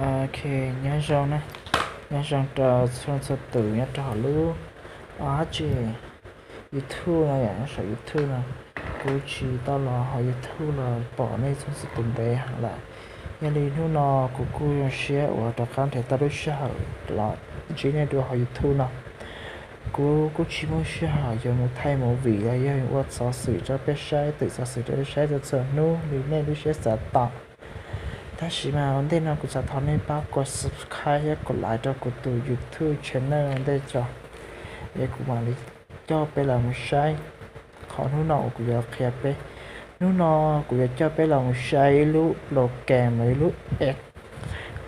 Ok, nyob zoo na, nyob zoo rau txhua txhua tus nyob rau hauv lub, o, dab tsi, YouTube no yom, nyob saum YouTube no. Kuv tsis tau los hauv YouTube los pom nej txhua txhua tus ntev heev lawm. Yog li hnub no kuv kuj zoo siab uas rov qab nrhiav tau lub sij hawm los ntsib nej dua hauv YouTube no. Kuv kuj tsis muaj sij hawm yuav mus thaij movie los yog ua xov xwm rau peb saib, twm xov xwm rau peb saib txhua txhua hnub li nej lub siab xav tau. Tab sis mas ua ntej no kuv xav thov nej pab kom subscribe thiab kom like rau kuv tus YouTube channel ua ntej tso, es kuv mam li coj peb los mus saib qhov hnub no uas kuv yuav qhia peb. Hnub no kuv yuav coj peb los mus saib ib lub program, ib lub app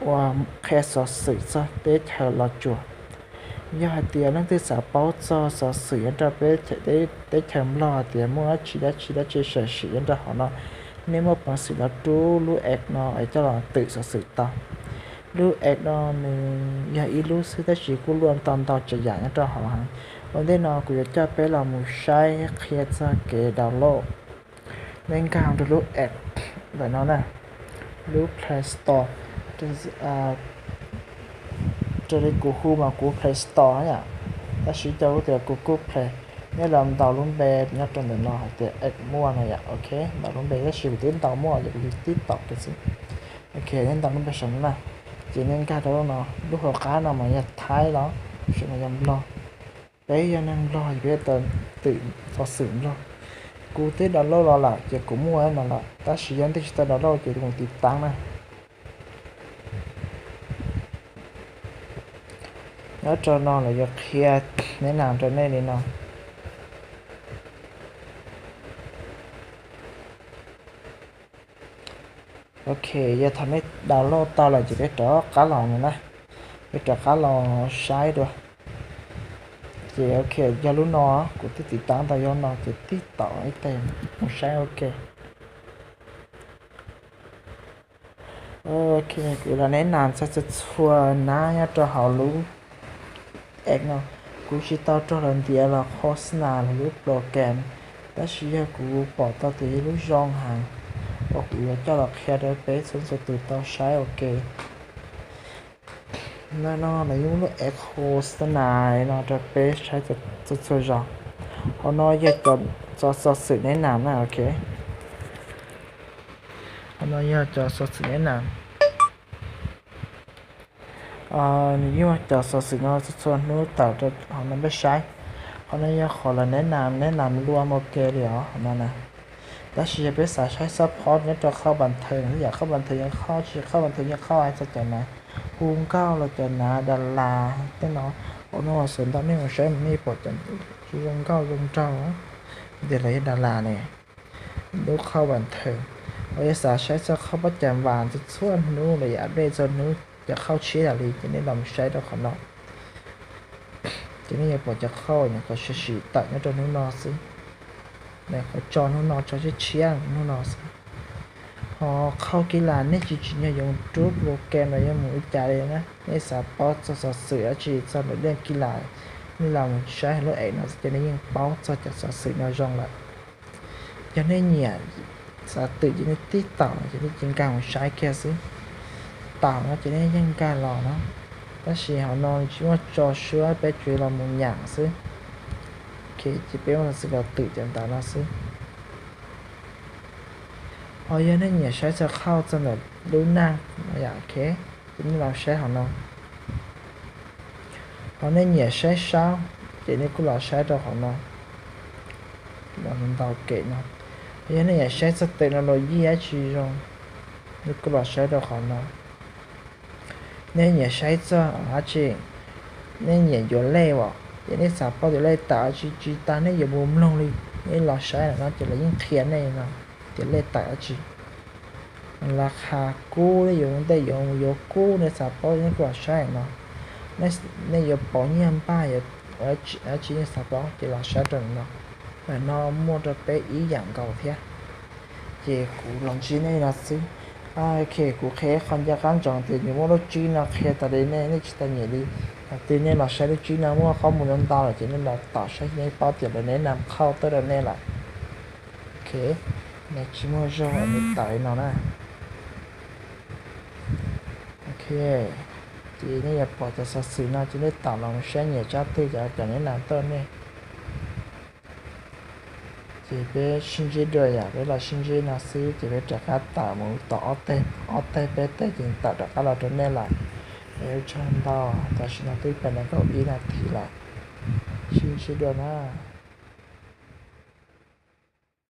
uas qhia xov xwm txog teb chaws Los Tsuas. Yog hais tias leej twg xav paub txog xov xwm nyob rau peb teb chaws Nplog hais tias muaj dab tsi dab tsi dab tsi sam sim nyob rau hauv no, nej muaj peev xwm los rub lub app no es coj los twm xov xwm tau. Lub app no nws yog ib lub xwb tab sis kuj luaj ntau ntau tsav yam nyob rau hauv heev. Ua ntej no kuv yuav coj peb los mus saib qhia txog kev download, nej nkag rau lub app ntawm no na, lub Play Store. Raws li kuv hu mas kuv Play Store yom, tab sis cov lub tias Google Play. Nej los ntaus lub npe nyob rau ntawm no hais tias app muaj no yom, ok, ntaus lub npe tab sis kuv twb ntaus muaj ces kuv tib tom kiag xwb. Ok, nej ntaus lub npe saum no na, ces nej nkag rau lub no, lub hauv qab no mas yog Thaib los, saum no yog Nplog. Peb yog neeg Nplog ces peb tau twm xov xwm Nplog. Kuv twb download los lawm ces kuv muaj no lawm, tab sis yog leej twg tsis tau download ces mus tiv taab na. Nyob rau no lawv yuav qhia neb nas rau nej li no. Ok, yog thaum nej download tau lawm ces peb rov qab los no na, peb rov qab los saib dua. Ces ok, yog lub no, kuv twb tiv taab tau yog no ces tib tom ib teg mus saib. Ok, ok, kuv los neb nas txog txhua txhua nab nyob rau hauv lub app no. Kuv tsis tau raug lawv ntiav los qhov xab nas los lub program, tab sis yog kuv pom tau tias yog lub zoo heev uas kuv yuav coj los qhia rau peb txhua txhua tus tau saib ua ke. No no lawv yeej muaj lub app qhov xab nas no rau peb saib txhua txhua zaus. Qhov no yog cov xov xwm neb nas na, ok. Qhov no yog cov xov xwm neb nas. Nws yeej muaj cov xov xwm no txhua txhua hnub tawm rau hauv no peb saib. Qhov no yog qhov lawv neb nas, neb nas luaj ua ke li os qhov no na. Tab sis yog peb xav saib xab phob nyob rau qhov pam thees, yam qhov pam thees yog qhov tsis, qhov pam thees yog qhov hais txog cov nav hu nkauj los cov nav Das Las tej no. Qhov no xav ntau nej mus saib mas nej pom cov zoo nkauj zoo nraug tias lawv yog Das Las ne. Lub qhov pam thees, uas yog xav saib txog qhov pob cas vas txhua txhua hnub los yog update txhua hnub cov qhov tshiab yam li ces nej los mus saib rau qhov no. Ces nej yuav pom cov qhov nyuam qhuav sim sim tawm nyob rau hnub no xwb, qhov tso hnub no, tso tshiab tshiab hnub no xwb. Ho qhov kis las nej tsis tsim nyog yuav rub program los yuav mus ua cas li na, nej xav paub txog xov xwm dab tsi txog ntawm lub kis las, nej los mus saib lub app no ces nej yeej paub txog cov xov xwm no zoo lawm. Yog nej nyiam xav twm ces nej tib tom no ces nej cia nkag mus saib kiag xwb. Tom no ces nej yeej nkag los no, tab sis hauv no tsis muaj tso suab, peb tsuas los mus nyam xwb. Ok, ces peb muaj xwb los twm cov ntawd no xwb. Ho yog nej nyiam saib txog qhov txog ntawm lub neej no yom, ok, ces nej los saib hauv no. Ho nej nyiam saib saub ces nej kuj los saib rau qhov no. Los ntau kem no. Ho yog nej nyiam saib txog technology dab tsi zoo, nej kuj los saib rau qhov no. Nej nyiam saib txog dab tsi, nej nyiam yuav lej as, ces nej xav paub tias lej tawm dab tsi, tsis tas nej yuav mus mloog li, nej los saib no ces lawv yeej qhia nej no tias lej tawm dab tsi. Las khas kub, nej yuav ua ntej yuav mus yuav kub, nej xav paub nej kuj los saib no. Nej yuav pauv nyiaj npaj, dab tsi nej xav paub ces los saib rau no. Ntawm no muaj rau peb ib yam nkaus thiab. Ces kuv los ntsib nej no xwb. Ok, kuv qhia qhov ncaj qab ntsoov tias nws muaj lub tswb no qhia tas li nej, nej tsis tas nyiam li, yog tias nej los saib lub tswb no muaj qhov mus ntau ntau lawm ces nej los tom saib nej paub tias lawv neb nas qhauj tuaj rau nej lawm. Ok, nws tsis muaj zog, nws tawm li no na. Ok, Ces, ces nej yuav pom cov xov xwm no ces nej tau los mus saib nyias tsab twg cov kom nej nas tuaj nej. Ces peb sib ntsib dua yom, peb los sib ntsib no xwb ces peb rov qab tawm mus tom ob teg, ob teg peb teg ces tawm rov qab los rau nej lawm. Es ua tsaug ntau, tam sim no twb pas nees nkaum ib nas this lawm. Sib ntsib dua na.